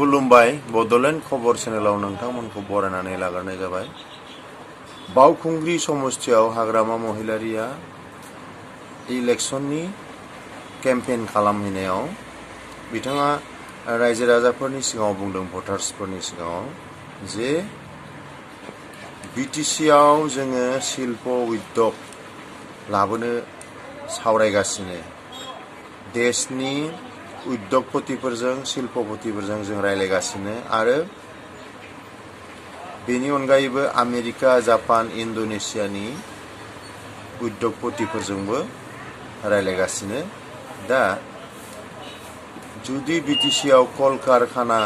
खुलुमबाय बड'लेण्ड खबर चेनेलाव नोंथांमोनखौ बरायनानै लाग्रोनाय जाबाय। बावखुंग्रि समस्थियाव हाग्रामा महिलारिया इलेक्शननि केम्पेइन खालामहैनायाव बिथाङा रायजो राजाफोरनि सिगाङाव बुंदों, भटार्सफोरनि सिगाङाव, जे बिटिसिआव जोङो शिल्प उद्योग लाबोनो सावरायगासिनो, देशनि उद्योगपतिफोरजों शिल्पपतिफोरजों जों रायलायगासिनो आरो बेनि अनगायैबो आमेरिका, जापान, इन्ड'नेसियानि उद्योगपतिफोरजोंबो रायलायगासिनो। दा जुदि बिटिसिआव कल कारखाना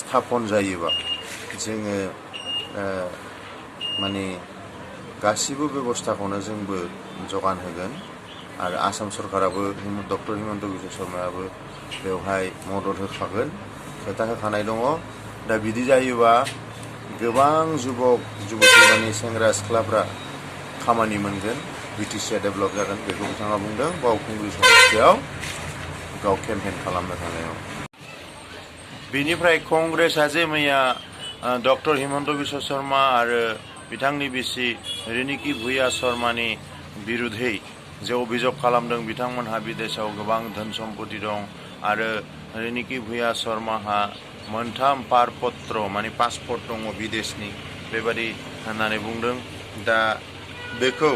स्थापन जायोबा जोङो माने गासिबो बेबस्थाखौनो जोंबो जगान होगोन आरो आसाम सरकाराबो डक्टर हिमन्त बिश्व शर्मायाबो बेवहाय मदद होखागोन, खोथा होखानाय दङ। दा बिदि जायोबा गोबां जुबक-जुबतीफोरनि सेंग्रा सिख्लाफ्रा खामानि मोनगोन, बिटिसिआ डेभेलप जागोन, बेखौ बिथाङा बुंदों बावखुंग्रि समस्थियाव गाव केम्पेइन खालामनो थांनायाव। बेनिफ्राय कंग्रेसआ जे मैया डक्टर हिमन्त बिश्व शर्मा आरो बिथांनि बिसि रिनिकी भुया शर्मानि बिरुद्धै जे अभियोग खालामदों, बिथांमोनहा विदेशाव गोबां धोन सम्पति दं आरो रिनिकी भुया शर्माहा मोनथाम पारपत्र माने पासपर्ट दङ विदेशनि, बेबादि होननानै बुंदों। दा बेखौ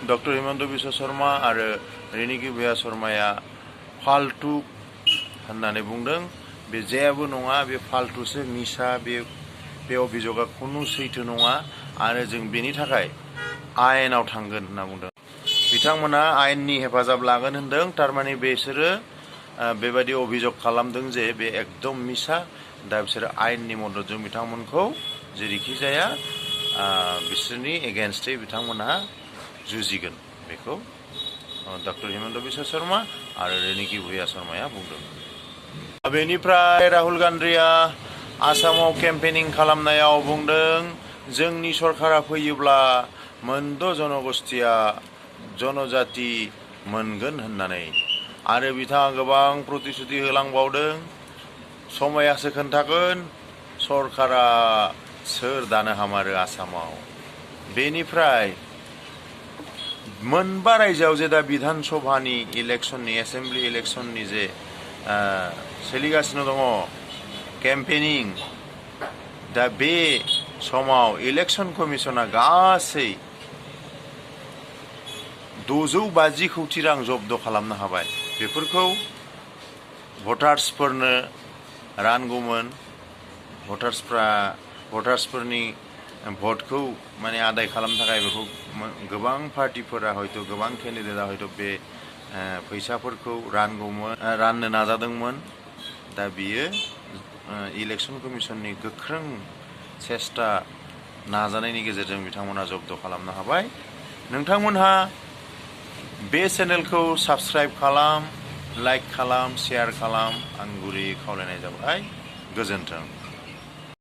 डक्टर हिमन्त बिश्व शर्मा आरो रिनिकी भुया शर्माया फाल्तु होननानै बुंदों। बे जेबो नङा, बे फाल्तुसो, मिसा, बे अभियोगा खुनु सैथो नङा आरो जों बेनि थाखाय आयेनाव थांगोन होनना बुंदों। बिथांमोना आयेननि हेफाजाब लागोन होनदों, थारमाने बिसोरो बेबायदि अभियोग खालामदों जे बे एकदम मिसा। दा बिसोरो आयेननि मददजों बिथांमोनखौ जेरैखि जाया बिसोरनि एगेन्स्टै बिथांमोनहा जुजिगोन, बेखौ डक्टर हिमन्त बिश्व शर्मा आरो रिनिकी भुया शर्माया बुंदों। बेनिफ्राय राहुल गान्धीया आसामाव केम्पेनिं खालामनायाव बुंदों, जोंनि सरकारा फैयोब्ला मोनद' जनगोष्ठीया जनजाति मोनगोन होननानै आरो बिथाङा गोबां प्रतिश्रुति होलांबावदों। समायासो खोन्थागोन सरकारा सोर दानो हामारो आसामाव। बेनिफ्राय मोनबा रायजोआव जे दा बिधान सभानि इलेक्शननि, एसेम्ब्लि इलेक्शननि जे सोलिगासिनो दङ केम्पेनिं, दा बे समाव इलेक्शन कमिशना गासै 650 कौटि रां जब्द खालामनो हाबाय। बेफोरखौ भटार्सफोरनो रानगौमोन, भटार्सफोरनि भटखौ माने आदाय खालामनो थाखाय बेखौ गोबां पार्टिफोरा हयथ' गोबां केन्डिडेटआ हयथ' बे फैसाफोरखौ राननो नाजादोंमोन। दा बियो इलेक्शन कमिशननि गोख्रों सेस्टा नाजानायनि गेजेरजों बिथांमोना जब्द खालामनो हाबाय। नोंथांमोनहा बे चेनेलखौ साबस्क्राइब खालाम, लाइक खालाम, शेयार खालाम, आं गुरै खावलायनाय जाबाय। गोजोन्थों।